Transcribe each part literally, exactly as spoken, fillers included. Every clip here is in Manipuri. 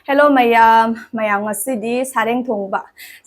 ꯍꯦꯜꯂꯣ ꯃꯌꯥꯝ, ꯃꯌꯥꯝ ꯉꯁꯤꯗꯤ ꯁꯥꯔꯦꯡ ꯊꯣꯡꯕ,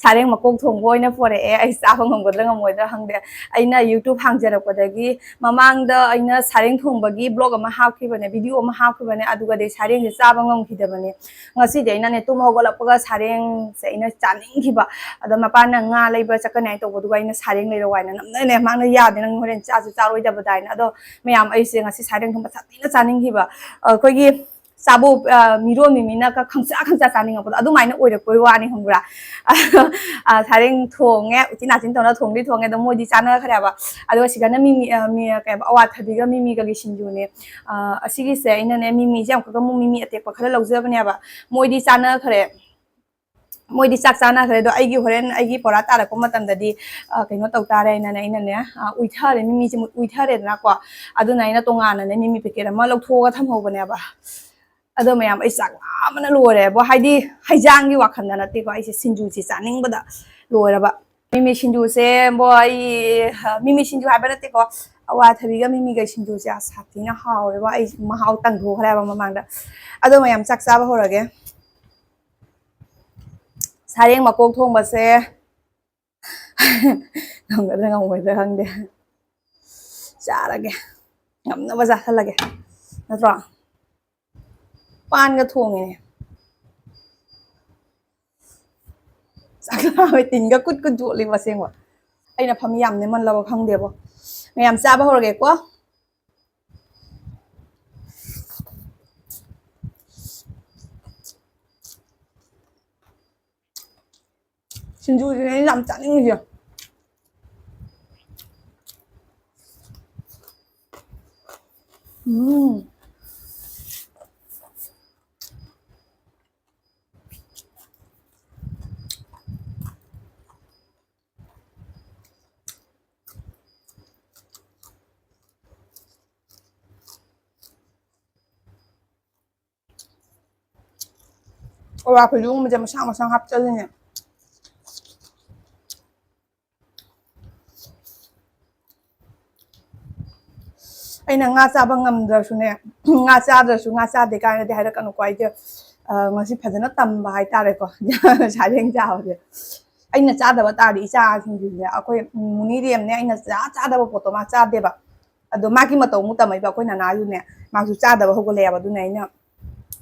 ꯁꯥꯔꯦꯡ ꯃꯀꯣꯛ ꯊꯣꯡꯕ ꯑꯣꯏꯅ ꯄꯣꯔꯛꯑꯦ꯫ ꯑꯩ ꯆꯥꯕ ꯉꯝꯒꯗ꯭ꯔꯥ ꯉꯝꯃꯣꯏꯗ꯭ꯔꯥ ꯈꯪꯗꯦ꯫ ꯑꯩꯅ YouTube ꯍꯥꯡꯖꯔꯛꯄꯗꯒꯤ ꯃꯃꯥꯡꯗ ꯑꯩꯅ ꯁꯥꯔꯦꯡ ꯊꯣꯡꯕꯒꯤ vlog ꯑꯃ ꯍꯥꯞꯈꯤꯕꯅꯦ, video ꯑꯃ ꯍꯥꯞꯈꯤꯕꯅꯦ, ꯑꯗꯨꯒꯗꯤ ꯁꯥꯔꯦꯡꯁꯦ ꯆꯥꯕ ꯉꯝꯈꯤꯗꯕꯅꯦ꯫ ꯉꯁꯤꯗꯤ ꯑꯩꯅꯅꯦ ꯇꯨꯝ ꯍꯧꯒꯠꯂꯛꯄꯒ ꯁꯥꯔꯦꯡꯁꯦ ꯑꯩꯅ ꯆꯥꯅꯤꯡꯈꯤꯕ꯫ ꯑꯗꯣ ꯃꯄꯥꯅ ꯉꯥ ꯂꯩꯕ ꯆꯠꯀꯅꯤ ꯍꯥꯏꯅ ꯇꯧꯕꯗꯨꯒ ꯑꯩꯅ ꯁꯥꯔꯦꯡ ꯂꯩꯔꯛꯑꯣ ꯍꯥꯏꯅ ꯅꯝꯗꯅꯅꯦ, ꯃꯥꯅ ꯌꯥꯗꯦ, ꯅꯪ ꯍꯣꯔꯦꯟ ꯆꯥꯁꯨ ꯆꯥꯔꯣꯏꯗꯕꯗꯥꯏꯅ꯫ ꯑꯗꯣ ꯃꯌꯥꯝ, ꯑꯩꯁꯦ ꯉꯁꯤ ꯁꯥꯔꯦꯡ ꯊꯣꯡꯕ ꯁꯥꯊꯤꯅ ꯆꯥꯅꯤꯡꯈꯤꯕ꯫ ꯑꯩꯈꯣꯏꯒꯤ ꯆꯥꯕꯣ, ꯑ, ꯃꯤꯔꯣꯟꯕꯤ ꯃꯤꯅ ꯈ-, ꯈꯪꯆꯥ ꯈꯪꯆꯥ ꯆꯥꯅꯤꯡꯉꯛꯄꯗꯣ ꯑꯗꯨꯃꯥꯏꯅ ꯑꯣꯏꯔꯛꯄꯩ ꯋꯥꯅꯤ, ꯈꯪꯕ꯭ꯔꯥ? ꯑ, ꯁꯥꯔꯦꯡ ꯊꯣꯡꯉꯦ, ꯎꯆꯤꯟ ꯅꯥꯆꯤꯟ ꯇꯧꯅ ꯊꯣꯡꯗꯤ ꯊꯣꯡꯉꯦ, ꯑꯗꯣ ꯃꯣꯏꯗꯤ ꯆꯥꯅꯈ꯭ꯔꯦꯕ꯫ ꯑꯗꯨꯒ ꯁꯤꯗꯅ ꯃꯤꯃꯤ, ꯑ, ꯃꯤ, ꯀꯩ ꯍꯥꯏꯕ, ꯑꯋꯥꯊꯕꯤꯒ ꯃꯤꯃꯤꯒꯒꯤ ꯁꯤꯡꯖꯨꯅꯦ꯫ ꯑ, ꯑꯁꯤꯒꯤꯁꯦ ꯑꯩꯅꯅꯦ, ꯃꯤꯃꯤꯁꯦ ꯑꯃꯨꯛꯀ ꯑꯃꯨꯛ ꯃꯤꯃꯤ ꯑꯇꯦꯛꯄ ꯈꯔ ꯂꯧꯖꯕꯅꯦꯕ꯫ ꯃꯣꯏꯗꯤ ꯆꯥꯅꯈ꯭ꯔꯦ꯫ ꯃꯣꯏꯗꯤ ꯆꯥꯛ ꯆꯥꯅꯈ꯭ꯔꯦ꯫ ꯑꯗꯣ ꯑꯩꯒꯤ ꯍꯣꯔꯦꯟ ꯑꯩꯒꯤ ꯄꯣꯔꯥ ꯇꯥꯔꯛꯄ ꯃꯇꯝꯗꯗꯤ, ꯑ, ꯀꯩꯅꯣ ꯇꯧ ꯇꯥꯔꯦ ꯍꯥꯏꯅꯅꯦ ꯑꯩꯅꯅꯦ, ꯑ, ꯎꯏꯊꯔꯦ, ꯃꯤꯃꯤꯁꯦ ꯃꯨꯠ-, ꯎꯏꯊꯔꯦꯗꯅꯀꯣ꯫ ꯑꯗꯨꯅ ꯑꯩꯅ ꯇꯣꯉꯥꯟꯅꯅꯦ ꯃꯤꯃꯤ packet ꯑꯃ ꯂꯧꯊꯣꯛꯑꯒ ꯊꯝꯍꯧꯕꯅꯦꯕ꯫ ꯑꯗꯣ ꯃꯌꯥꯝ, ꯑꯩ ꯆꯥꯛ ꯂꯥꯝꯕꯅ ꯂꯣꯏꯔꯦꯕꯣ꯫ ꯍꯥꯏꯗꯤ ꯍꯩꯖꯥꯡꯒꯤ ꯋꯥꯈꯜꯗ ꯅꯠꯇꯦꯀꯣ, ꯑꯩꯁꯦ ꯁꯤꯡꯖꯨꯁꯤ ꯆꯥꯅꯤꯡꯕꯗ ꯂꯣꯏꯔꯕ꯫ ꯃꯤꯃꯤ ꯁꯤꯡꯖꯨꯁꯦ ꯕꯣ, ꯑꯩ, ꯑ, ꯃꯤꯃꯤ ꯁꯤꯡꯖꯨ ꯍꯥꯏꯕ ꯅꯠꯇꯦꯀꯣ, ꯑꯋꯥꯊꯕꯤꯒ ꯃꯤꯃꯤꯒ ꯁꯤꯡꯖꯨꯁꯦ ꯑꯁ ꯁꯥꯊꯤꯅ ꯍꯥꯎꯋꯦꯕ꯫ ꯑꯩ ꯃꯍꯥꯎ ꯇꯪꯊꯣꯛꯈ꯭ꯔꯦꯕ ꯃꯃꯥꯡꯗ꯫ ꯑꯗꯣ ꯃꯌꯥꯝ, ꯆꯥꯛ ꯆꯥꯕ ꯍꯧꯔꯒꯦ꯫ ꯁꯥꯔꯦꯡ ꯃꯀꯣꯛ ꯊꯣꯡꯕꯁꯦ ꯉꯝꯒꯗ꯭ꯔꯥ ꯉꯝꯃꯣꯏꯗ꯭ꯔꯥ ꯈꯪꯗꯦ꯫ ꯆꯥꯔꯒꯦ꯫ ꯉꯝꯅꯕ ꯆꯥꯁꯜꯂꯒꯦ꯫ ꯅꯠꯇ꯭ꯔꯣ? ꯄꯥꯟꯒ ꯊꯣꯡꯉꯤꯅꯦ꯫ ꯆꯥꯛ ꯂꯥꯝꯃꯦ, ꯇꯤꯟꯒ ꯀꯨꯠ ꯀꯨꯠ ꯌꯣꯠꯂꯤꯕ ꯑꯁꯦꯡꯕ꯫ ꯑꯩꯅ ꯐꯝꯃꯤ ꯌꯥꯝ ꯅꯦꯝꯃꯜꯂꯕ ꯈꯪꯗꯦꯕꯣ꯫ ꯃꯌꯥꯝ, ꯆꯥꯕ ꯍꯧꯔꯒꯦꯀꯣ꯫ ꯁꯤꯡꯖꯨꯁꯤꯅꯦ ꯑꯩꯅ ꯌꯥꯝ ꯆꯥꯅꯤꯡꯉꯤꯁꯦ꯫ ꯎꯝ꯫ ꯑꯋꯥ ꯐꯗꯤꯒꯣꯝꯁꯦ ꯃꯁꯥꯡ ꯃꯁꯥꯡ ꯍꯥꯞꯆꯜꯂꯤꯅꯦ꯫ ꯑꯩꯅ ꯉꯥ ꯆꯥꯕ ꯉꯝꯗ꯭ꯔꯁꯨꯅꯦ, ꯉꯥ ꯆꯥꯗ꯭ꯔꯁꯨ ꯉꯥ ꯆꯥꯗꯦ ꯀꯥꯏꯅꯗꯤ ꯍꯥꯏꯔꯛꯀꯅꯨꯀꯣ꯫ ꯑꯩꯁꯦ, ꯉꯁꯤ ꯐꯖꯅ ꯇꯝꯕ ꯍꯥꯏꯇꯥꯔꯦꯀꯣ꯫ ꯁꯥꯔꯦꯡ ꯆꯥꯕꯁꯦ ꯑꯩꯅ ꯆꯥꯗꯕ ꯇꯥꯔꯗꯤ ꯏꯆꯥꯁꯤꯡꯁꯤꯅꯦ, ꯑꯩꯈꯣꯏ ꯃꯨꯅꯤꯔꯦꯝꯅꯦ, ꯑꯩꯅ ꯆꯥ ꯆꯥꯗꯕ ꯄꯣꯠꯇꯣ ꯃꯥ ꯆꯥꯗꯦꯕ꯫ ꯑꯗꯣ ꯃꯥꯒꯤ ꯃꯇꯧ ꯑꯃꯨꯛ ꯇꯝꯃꯛꯏꯕ ꯑꯩꯈꯣꯏ ꯅꯅꯥꯗꯨꯅꯦ, ꯃꯥꯁꯨ ꯆꯥꯗꯕ ꯍꯧꯒꯠꯂꯛꯑꯦꯕ꯫ ꯑꯗꯨꯅ ꯑꯩꯅ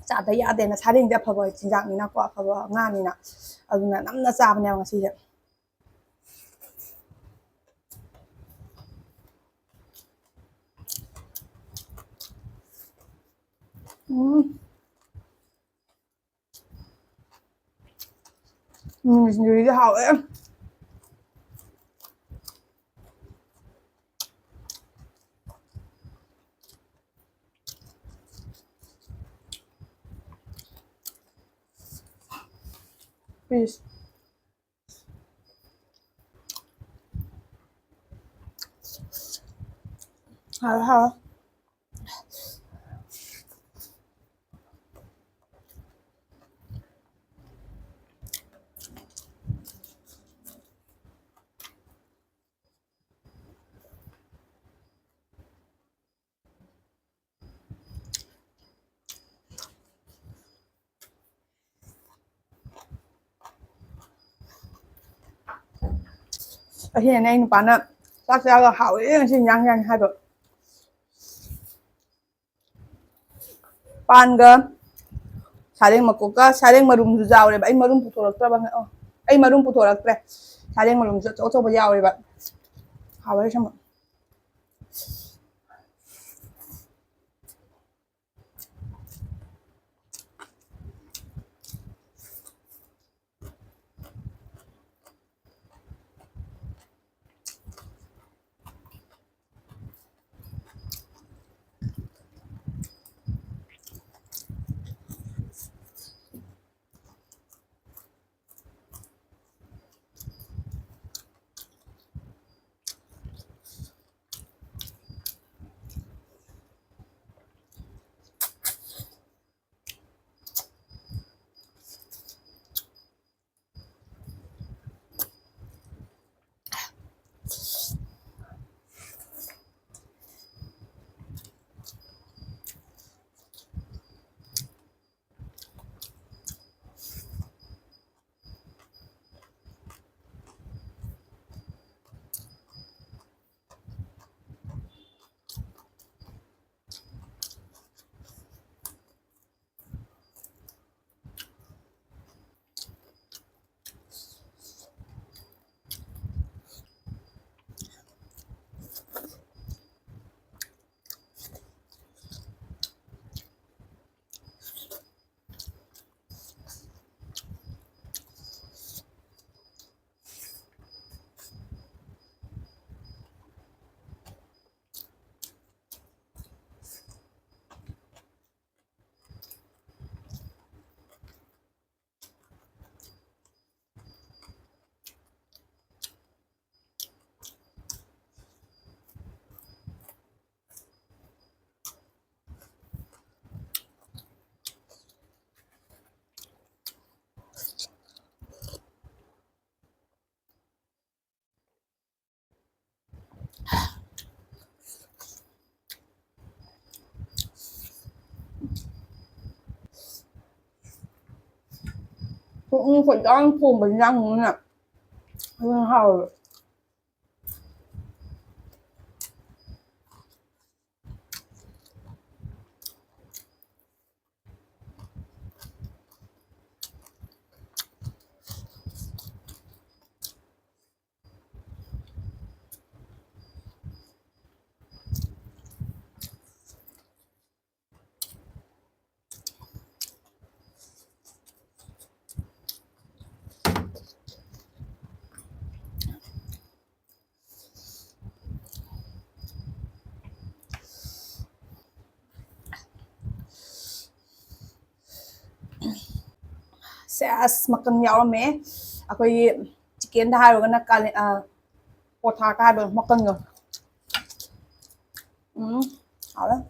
ꯆꯥꯗ ꯌꯥꯗꯦꯅ, ꯁꯥꯔꯦꯡꯁꯦ ꯑꯐꯕ ꯆꯤꯟꯖꯥꯛꯅꯤꯅꯀꯣ, ꯑꯐꯕ ꯉꯥꯅꯤꯅ, ꯑꯗꯨꯅ ꯅꯝꯅ ꯆꯥꯕꯅꯦꯕ ꯉꯁꯤꯁꯦ꯫ ꯎꯝ꯫ ꯎꯝ, ꯁꯤꯡꯖꯨꯁꯤꯗꯤ ꯍꯥꯎꯋꯦ꯫ ꯄꯤꯁ꯫ ꯍꯥꯎꯋꯦ, ꯍꯥꯎꯋꯦ꯫ ꯑꯁꯤꯅꯅꯦ ꯑꯩ ꯅꯨꯄꯥꯅ ꯆꯥꯛ ꯆꯥꯕ ꯍꯥꯎꯋꯦ ꯉꯁꯤ ꯏꯟꯖꯥꯡ ꯌꯥꯅꯤ ꯍꯥꯏꯕ꯫ ꯄꯥꯟꯒ ꯁꯥꯔꯦꯡ ꯃꯀꯣꯛꯀ ꯁꯥꯔꯦꯡ ꯃꯔꯨꯝꯁꯨ ꯌꯥꯎꯔꯦꯕ꯫ ꯑꯩ ꯃꯔꯨꯝ ꯄꯨꯊꯣꯔꯛꯇ꯭ꯔꯕ, ꯑꯣ, ꯑꯩ ꯃꯔꯨꯝ ꯄꯨꯊꯣꯔꯛꯇ꯭ꯔꯦ꯫ ꯁꯥꯔꯦꯡ ꯃꯔꯨꯝꯁꯨ ꯑꯆꯧ ꯑꯆꯧꯕ ꯌꯥꯎꯔꯦꯕ꯫ ꯍꯥꯎꯋꯦ ꯁꯨꯝ꯫ ꯄꯨꯛꯅꯤꯡ ꯈꯣꯏꯗꯥꯅ ꯊꯣꯡꯕ ꯏꯟꯖꯥꯡꯅꯤꯅ ꯑꯗꯨꯅ ꯍꯥꯎꯋꯦꯕ꯫ ꯁꯦꯁ, ꯃꯀꯟ ꯌꯥꯎꯔꯝꯃꯦ꯫ ꯑꯩꯈꯣꯏꯒꯤ ꯆꯤꯀꯦꯟꯗ ꯍꯥꯏꯔꯨꯔꯒꯅ ꯀꯥꯂꯦ-, ꯑ, ꯄꯣꯊꯥꯀ ꯍꯥꯏꯕ ꯃꯀꯟꯗꯣ꯫ ꯎꯝ, ꯍꯥꯎꯔꯦ꯫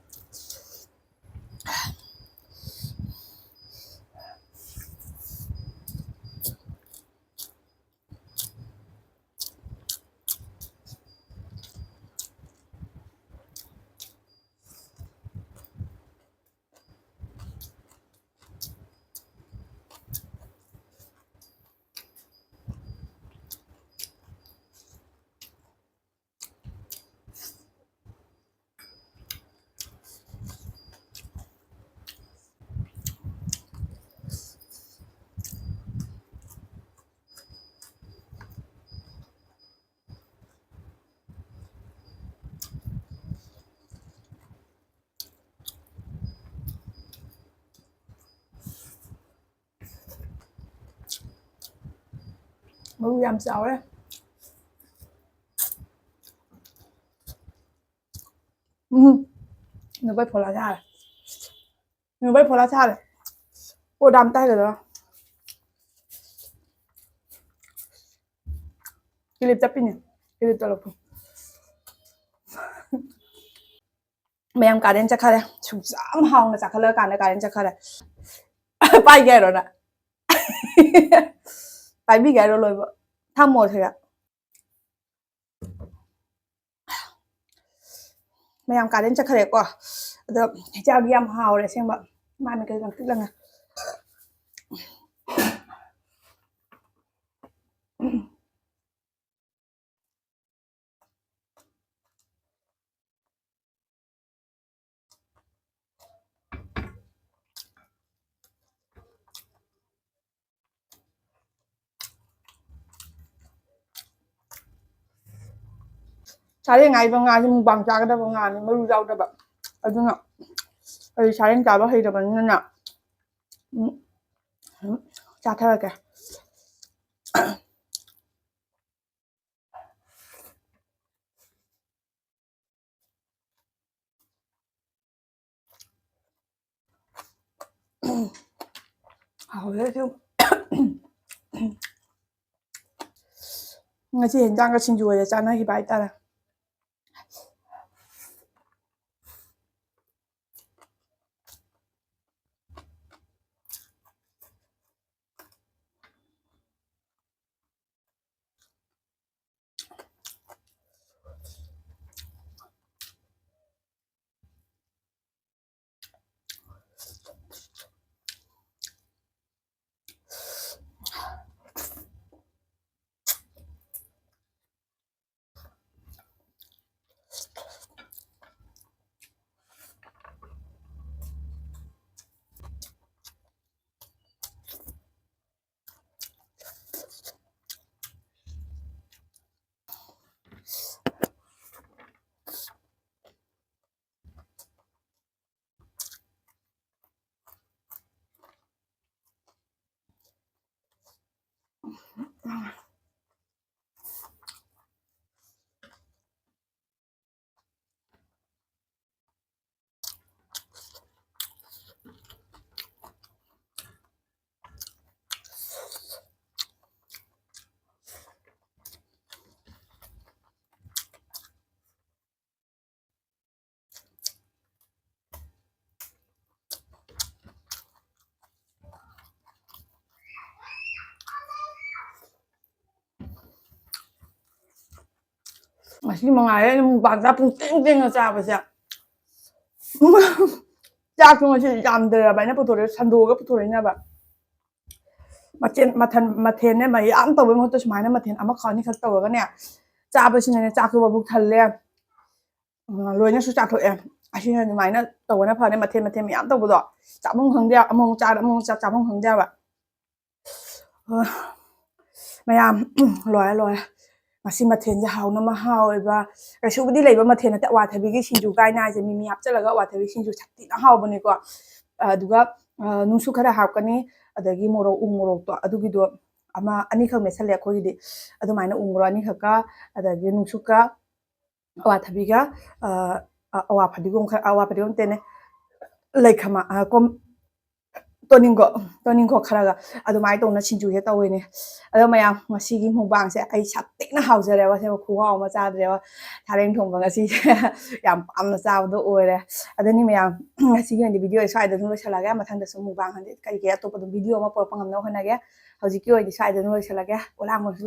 ꯃꯔꯨ ꯌꯥꯝ ꯆꯥꯎꯔꯦ꯫ ꯎꯝ, ꯅꯨꯄꯥ ꯐꯣꯂꯥ ꯁꯥꯔꯦ꯫ ꯅꯨꯄꯥ ꯐꯣꯂꯥ ꯁꯥꯔꯦ꯫ ꯑꯣ, ꯗꯥꯝ ꯇꯥꯏꯒꯗ꯭ꯔꯣ? ꯀꯤꯂꯤꯞ ꯆꯠꯄꯤꯅꯦ꯫ ꯀꯤꯂꯤꯞ ꯆꯠꯂꯛꯄ꯫ ꯃꯌꯥꯝ ꯒꯥꯔꯗꯦꯟ ꯆꯠꯈꯔꯦ꯫ ꯁꯨꯛ ꯌꯥꯝ ꯍꯥꯎꯅ ꯆꯥꯈꯠꯂꯀꯥꯟꯗ ꯒꯥꯔꯗꯦꯟ ꯆꯠꯈꯔꯦ꯫ ꯄꯥꯏꯒꯦ ꯍꯥꯏꯔꯣ ꯅꯪ? ꯄꯥꯏꯕꯤꯒꯦ ꯍꯥꯏꯔꯣ ꯂꯣꯏꯕ? ꯊꯝꯃꯣ ꯁꯤꯗ꯫ ꯃꯌꯥꯝ ꯒꯥꯔꯗꯦꯟ ꯆꯠꯈꯔꯦꯀꯣ꯫ ꯑꯗꯣ ꯏꯆꯥꯒꯤ ꯌꯥꯝ ꯍꯥꯎꯔꯦ ꯑꯁꯦꯡꯕ꯫ ꯃꯥꯏ ꯃꯤꯠꯀ ꯂꯪꯇ꯭ꯔꯤꯛ ꯂꯪꯉꯦ꯫ ꯁꯥꯔꯦꯡ ꯍꯥꯏꯕ ꯉꯥꯁꯦ ꯃꯨꯛꯕꯥꯡ ꯆꯥꯒꯗꯕ ꯉꯥꯅꯤ, ꯃꯔꯨ ꯌꯥꯎꯗꯕ꯫ ꯑꯗꯨꯅ ꯑꯩ ꯁꯥꯔꯦꯡ ꯆꯥꯕ ꯍꯩꯇꯕꯅꯤꯅꯅꯦ, ꯎꯝ, ꯎꯝ, ꯆꯥꯊꯔꯛꯀꯦ꯫ ꯍꯥꯎꯋꯦ ꯑꯗꯨꯝ꯫ ꯉꯁꯤ ꯍꯦꯟꯖꯥꯡꯒ ꯁꯤꯡꯖꯨ ꯑꯣꯏꯅ ꯆꯥꯅꯈꯤꯕ ꯍꯥꯏꯇꯥꯔꯦ꯫ ꯉꯁꯤ ꯃꯉꯥꯏꯔꯦ ꯑꯩꯅ ꯃꯨꯛꯕꯥꯡ ꯆꯥ ꯄꯨꯡ ꯊꯦꯡ ꯊꯦꯡꯅ ꯆꯥꯕꯁꯦ꯫ ꯆꯥꯛꯁꯨ ꯉꯁꯤ ꯌꯥꯝꯗ꯭ꯔꯕ ꯑꯩꯅ ꯄꯨꯊꯣꯔꯛꯑꯦ, ꯁꯟꯗꯣꯛꯑꯒ ꯄꯨꯊꯣꯔꯛꯏꯅꯦꯕ꯫ ꯃꯆꯦꯟ ꯃꯊꯦꯜ ꯃꯊꯦꯜꯅꯦ ꯃꯌꯥꯝ ꯇꯧꯕꯩ ꯃꯍꯨꯠꯇ ꯁꯨꯃꯥꯏꯅ ꯃꯊꯦꯜ ꯑꯃꯈꯛ ꯑꯅꯤꯈꯛ ꯇꯧꯔꯒꯅꯦ ꯆꯥꯕꯁꯤꯅꯅꯦ ꯆꯥꯛꯁꯨ ꯃꯕꯨꯛ ꯊꯜꯂꯦ꯫ ꯎꯝ, ꯂꯣꯏꯅꯁꯨ ꯆꯥꯊꯣꯛꯑꯦ꯫ ꯑꯁꯤꯅ ꯑꯗꯨꯃꯥꯏꯅ ꯇꯧꯕꯅ ꯐꯔꯦ, ꯃꯊꯦꯜ ꯃꯊꯦꯜ ꯃꯌꯥꯝ ꯇꯧꯕꯗꯣ ꯆꯥꯐꯝ ꯈꯪꯗꯦ, ꯑꯃꯨꯛ ꯆꯥ ꯑꯃꯨꯛ ꯆꯥ ꯆꯥꯐꯝ ꯈꯪꯗꯦꯕ꯫ ꯑ, ꯃꯌꯥꯝ, ꯂꯣꯏꯔꯦ ꯂꯣꯏꯔꯦ꯫ ꯉꯁꯤ ꯃꯊꯦꯜꯁꯦ ꯍꯥꯎꯅ ꯑꯃ ꯍꯥꯎꯋꯦꯕ꯫ ꯀꯩꯁꯨꯕꯨꯗꯤ ꯂꯩꯕ ꯃꯊꯦꯜ ꯅꯠꯇꯦ, ꯑꯋꯥꯊꯕꯤꯒꯤ ꯁꯤꯡꯖꯨ ꯀꯥꯏꯅ ꯍꯥꯏꯁꯦ, ꯃꯤꯃꯤ ꯍꯥꯞꯆꯤꯜꯂꯒ ꯑꯋꯥꯊꯕꯤ ꯁꯤꯡꯖꯨ ꯁꯥꯊꯤꯅ ꯍꯥꯎꯕꯅꯤꯀꯣ꯫ ꯑꯗꯨꯒ, ꯑ, ꯅꯨꯡꯁꯨ ꯈꯔ ꯍꯥꯞꯀꯅꯤ, ꯑꯗꯒꯤ ꯃꯣꯔꯣꯛ, ꯎ ꯃꯣꯔꯣꯛꯇꯣ ꯑꯗꯨꯒꯤꯗꯣ ꯑꯃ ꯑꯅꯤꯈꯛ ꯃꯦꯠꯁꯜꯂꯦ ꯑꯩꯈꯣꯏꯒꯤꯗꯤ꯫ ꯑꯗꯨꯃꯥꯏꯅ ꯎ ꯃꯣꯔꯣꯛ ꯑꯅꯤꯈꯛꯀ, ꯑꯗꯒꯤ ꯅꯨꯡꯁꯨꯛꯀ, ꯑꯋꯥꯊꯕꯤꯒ, ꯑ, ꯑ, ꯑꯋꯥ ꯐꯗꯤꯒꯣꯝ ꯈꯔ, ꯑꯋꯥ ꯐꯗꯤꯒꯣꯝ ꯅꯠꯇꯦꯅꯦ, ꯂꯩꯈꯃ-, ꯑ, ꯀꯣꯝ-, ꯇꯣꯅꯤꯡꯈꯣꯛ, ꯇꯣꯅꯤꯡꯈꯣꯛ ꯈꯔꯒ ꯑꯗꯨꯃꯥꯏꯅ ꯇꯧꯅ ꯁꯤꯡꯖꯨꯁꯦ ꯇꯧꯋꯤꯅꯦ꯫ ꯑꯗꯣ ꯃꯌꯥꯝ, ꯉꯁꯤꯒꯤ ꯃꯨꯛꯕꯥꯡꯁꯦ ꯑꯩ ꯁꯥꯊꯤꯅ ꯍꯥꯎꯖꯔꯦꯕ, ꯑꯁꯦꯡꯕ ꯈꯨꯍꯥꯎ ꯑꯃ ꯆꯥꯗ꯭ꯔꯦꯕ꯫ ꯁꯥꯔꯦꯡ ꯊꯣꯡꯕ ꯉꯁꯤꯁꯦ ꯌꯥꯝ ꯄꯥꯝꯅ ꯆꯥꯕꯗꯣ ꯑꯣꯏꯔꯦ꯫ ꯑꯗꯨꯅꯤ ꯃꯌꯥꯝ, ꯉꯁꯤꯒꯤ ꯑꯣꯏꯅꯗꯤ video ꯁ꯭ꯋꯥꯏꯗ ꯑꯗꯨꯝ ꯂꯣꯏꯁꯤꯜꯂꯒꯦ꯫ ꯃꯊꯪꯗꯁꯨ ꯃꯨꯛꯕꯥꯡ ꯍꯥꯏꯗꯤ ꯀꯔꯤ ꯀꯔꯤ ꯑꯇꯣꯞꯄ ꯑꯗꯨꯝ video ꯑꯃ ꯄꯨꯔꯛꯄ ꯉꯝꯅꯕ ꯍꯣꯠꯅꯒꯦ꯫ ꯍꯧꯖꯤꯛꯀꯤ ꯑꯣꯏꯅꯗꯤ ꯁ꯭ꯋꯥꯏꯗ ꯑꯗꯨꯝ ꯂꯣꯏꯁꯤꯜꯂꯒꯦ꯫ ꯄꯣꯂꯥꯡꯕꯁꯨ